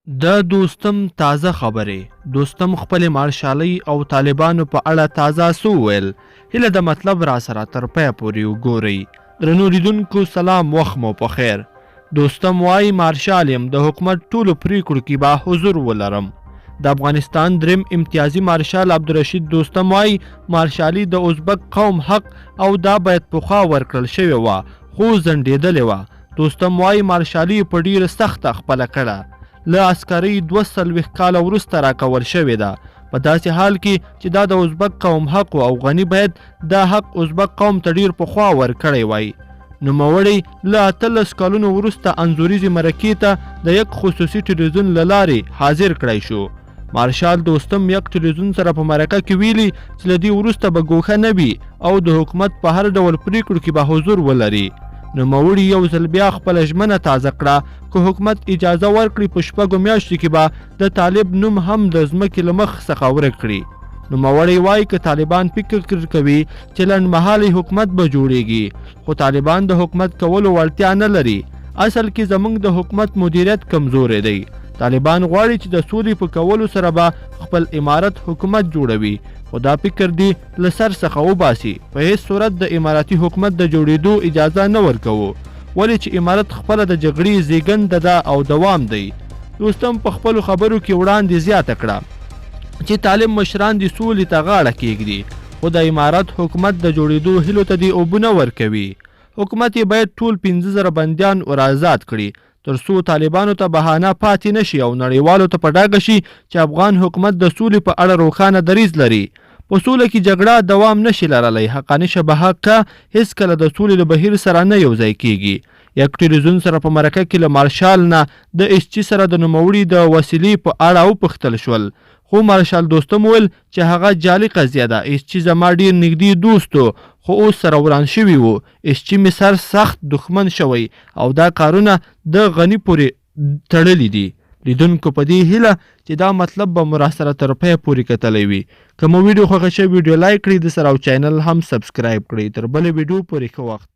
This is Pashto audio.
د دوستم تازه خبرې، دوستم خپلې مارشالۍ او طالبانو په اړه تازه څه وویل؟ هیله ده مطلب راسره تر پایه پورې وګورئ. درنو لیدونکو سلام وخت مو په خیر. دوستم وايي مارشال یم، د حکومت ټولو پریکړو کې به حضور ولرم. د افغانستان دریم امتیازي مارشال عبدالرشید دوستم وايي مارشالي د ازبک قوم حق او دا باید پخوا ورکړل شوې وه خو ځنډېدلې وه. دوستم وايي مارشالي یې په ډېره سخته خپله کړه، له عسکرۍ 42 کاله وروسته راکول شوې ده، په داسې حال کې چې دا د ازبک قوم حق و او غني باید دا حق ازبک قوم ته ډېر پخوا ورکړی وای. نوموړی له 18 کلونو وروسته انځوریزې مرکې ته د یک خصوصي ټلویزیون له لارې حاضر کړای شو. مارشال دوستم یک ټلویزیون سره په مرکه کې ویلي چې له دې وروسته به ګوښه نه وي او د حکومت په هر ډول پریکړو کې به حضور ولري. نوموړي یو ځل بیا خپله ژمنه تازه کړه که حکومت اجازه ورکړي په شپږو میاشتو کې به د طالب نوم هم د ځمکې له مخ څخه ورک کړي. نوموړی وايي که طالبان فکر کوي چې لنډمهالی حکومت به جوړیږي خو طالبان د حکومت کولو وړتیا نه لري، اصل کې زمونږ د حکومت مدیریت کمزوری دی. طالبان غواړي چې د سولې په کولو سره به خپل امارت حکومت جوړوي خو دا فکر دې له سر څخه وباسي، په هیڅ صورت د اماراتي حکومت د جوړیدو اجازه نه ورکوو، ولې چې امارت خپله د جګړې زیږنده ده او دوام دی. دوستم په خپلو خبرو کې وړاندې زیاته کړه چې طالب مشران دې سولې ته غاړه کیږدي خو د امارت حکومت د جوړیدو هیلو ته دې اوبه نه ورکوي. حکومت یې باید ټول 5000 بندیان ورازاد کړي تر څو طالبانو ته بهانه پاتې نه شي او نړیوالو ته په ډاګه شي چې افغان حکومت د سولې په اړه روښانه دریځ لري. په سوله کې جګړه دوام نه شي لرلی، حقاني شبکه هیڅکله د سولې له بهیر سره نه یو ځای کیږي. یک ټلویزیون سره په مرکه کې له مارشال نه د ایسچي سره د نوموړي د وسیلې په اړه وپوښتل شول خو مارشال دوستم وویل چې هغه جعلي قضیه ده، ایسچي زما ډیر نږدې دوست و خو اوس سره وران شوي وو، ایسچي مې سر سخت دښمن شوی او دا کارونه د غني پورې تړلي دي. لیدونکو په دې هیله چې دا مطلب به مو راسره تر پایه پورې کتلی وي. که مو ویډیو خوښه شوه ویډیو لایک کړئ د سره او چینل هم سبسکرایب کړئ. تر بلې ویډیو پورې ښه وخت.